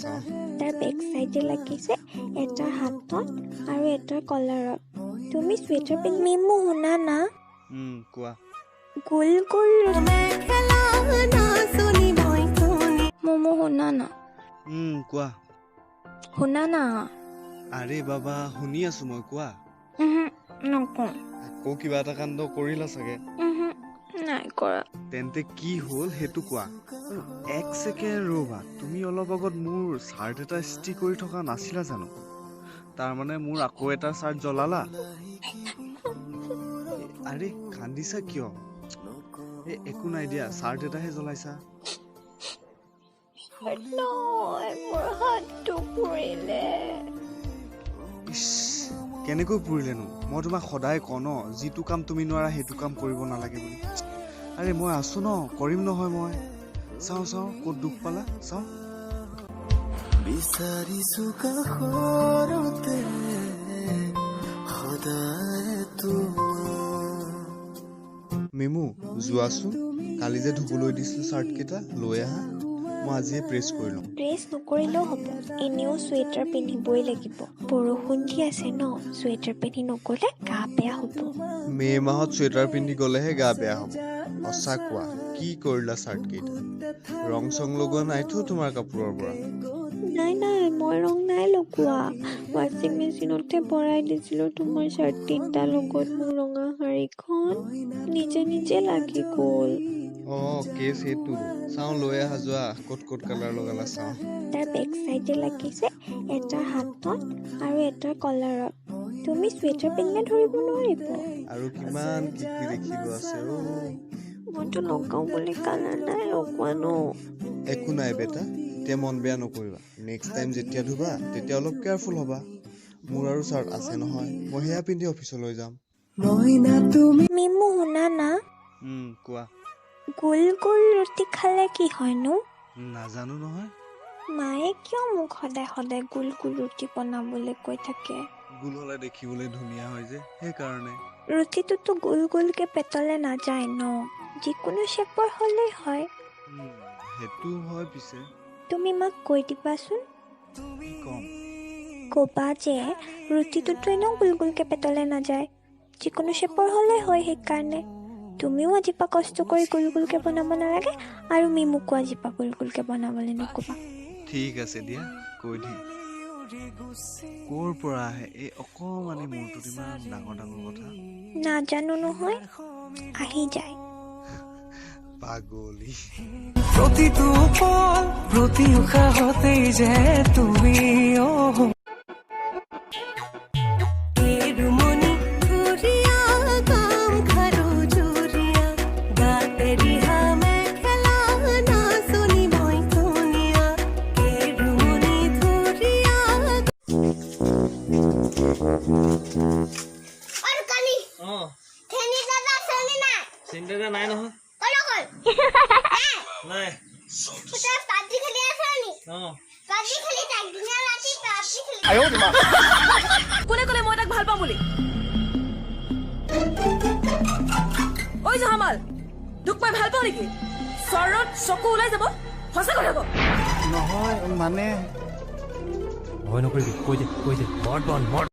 চাওঁ। তাৰ বেক চাইডে লাগিছে, এটাৰ হাতত আৰু এটাৰ কলাৰত। তুমি চুৱেটাৰ পিন্ধি। মিমু, শুনা না। কোৱা। গোল গোল। মমো, শুনা না। কোৱা। শুনা না। আৰে বাবা, শুনি আছো মই, কোৱা। উহু, নকওঁ। আকৌ কিবা এটা কাণ্ড কৰিলা চাগে। উহু, নাই কৰা। তেন্তে কি হ'ল সেইটো কোৱা। আৰু এক ছেকেণ্ড ৰ'বা, তুমি অলপ আগত মোৰ চাৰ্ট এটা ইস্ত্ৰি কৰি থকা নাছিলা জানো? তাৰমানে মোৰ আকৌ এটা চাৰ্ট জ্বলালা? এ, আৰে কান্দিছা কিয়? এই একো নাই দিয়া, চাৰ্ট এটাহে জ্বলাইছা। নহয়, মোৰ হাতটো পুৰিলে। ইছ, কেনেকৈ পুৰিলেনো? মই তোমাক সদায় কওঁ ন, যিটো কাম তুমি নোৱাৰা সেইটো কাম কৰিব নালাগে বুলি। আৰে মই আছো ন, কৰিম নহয় মই। চাওঁ চাওঁ, ক'ত দুখ পালা চাওঁ। বিচাৰিছো কাষৰতে সদায় তোমাৰ। মিমু, যোৱাচোন, কালি যে ধুবলৈ দিছিলো চাৰ্টকেইটা লৈ আহা। মই আজিয়ে প্ৰেছ কৰি লওঁ। প্ৰেছ নকৰিলেও হ'ব, এনেও চুৱেটাৰ পিন্ধিবই লাগিব। বৰষুণ দি আছে ন, চুৱেটাৰ পিন্ধি নগ'লে গা বেয়া হ'ব। মে' মাহত চুৱেটাৰ পিন্ধি গ'লেহে গা বেয়া হ'ব। সঁচা কোৱা, কি কৰিলা চাৰ্টকেইটা? ৰং চং লগোৱা নাইতো তোমাৰ কাপোৰৰ পৰা? নাই নাই, মই ৰং নাই লগোৱা। ৱাশ্বিং মেচিনতে ভৰাই দিছিলো তোমাৰ চাৰ্ট তিনিটাৰ লগত মোৰ ৰঙা শাৰীখন, নিজে নিজে লাগি গ'ল। অঁ, কেছ সেইটো। চাওঁ, লৈ আহা যোৱা, ক'ত ক'ত কালাৰ লগালা চাওঁ। তাৰ বেক চাইডে লাগিছে, এটাৰ হাতত আৰু এটাৰ কলাৰত। তুমি চুৱেটাৰ পিন্ধিলে ধৰিব নোৱাৰিব। আৰু কিমান কি কি দেখিব আছে অ'। মইতো লগাওঁ বুলি কালাৰ নাই লগোৱা ন। একো নাই বেটা, এতিয়া মন বেয়া নকৰিবা। নেক্সট টাইম যেতিয়া ধুবা তেতিয়া অলপ কেয়াৰফুল হ'বা। মোৰ আৰু চাৰ্ট আছে নহয়, মই সেয়া পিন্ধি অফিচলৈ যাম। মইনা তুমি। মিমু, শুনা না। কোৱা। গোল গোল ৰুটি খালে কি হয়নো? নাজানো নহয়। মায়ে কিয় মোক সদায় সদায় গোল গোল ৰুটি বনাবলৈ কৈ থাকে? গোল হ'লে দেখিবলৈ ধুনীয়া হয় যে, সেইকাৰণে। ৰুটিটোতো গোল গোলকে পেটলে নাযায় ন, যিকোনো শ্বেপৰ হ'লেই হয়। সেইটো হয় পিছে। তুমি মাক কৈ দিবাচোন। কি ক'ম? ক'বা যে ৰুটিটোতো এনেও গোল গোলকে পেটলে নাযায়, যিকোনো শ্বেপৰ হ'লেই হয়। সেইকাৰণে তুমিও আজিৰ পৰা কষ্ট কৰি গোল গোলকে বনাব নালাগে আৰু মিমুকো আজিৰ পৰা গোল গোলকে বনাবলৈ নক'বা। ঠিক আছে দিয়া, কৈ দিম। ক'ৰ পৰা আহে এই অকণমানি মূৰটোত ইমান ডাঙৰ ডাঙৰ কথা? নাজানো নহয়, আহি যায়। পাগলী। প্ৰতিটো পল, প্ৰতি উশাহতেই যে তুমি অ' এৰুমনি থুৰীয়া গামখাৰু জুৰীয়া গাতে ৰিহা মেখেলা নাচনী মই ধুনীয়া এৰুমনি থুৰীয়া। আৰু কালি চেনি দাদা চেনি নাই? চেনি দাদা নাই নহয়। ক'লৈ গ'ল? নাই। তই পাবজি খেলি আছ নি? অ। পাবজি খেলি থাক, দিনে ৰাতি পাবজি খেলি। কোনে ক'লে মই তাক ভাল পাওঁ বুলি? ঐ জহামাল, তোক মই ভাল পাওঁ নেকি? চৰত চকু ওলাই যাব, সঁচা কথা ক। নহয়, মানে ভয় নকৰিবি, কৈ দে, কৈ দে। মৰ্ড বন মৰ্ড।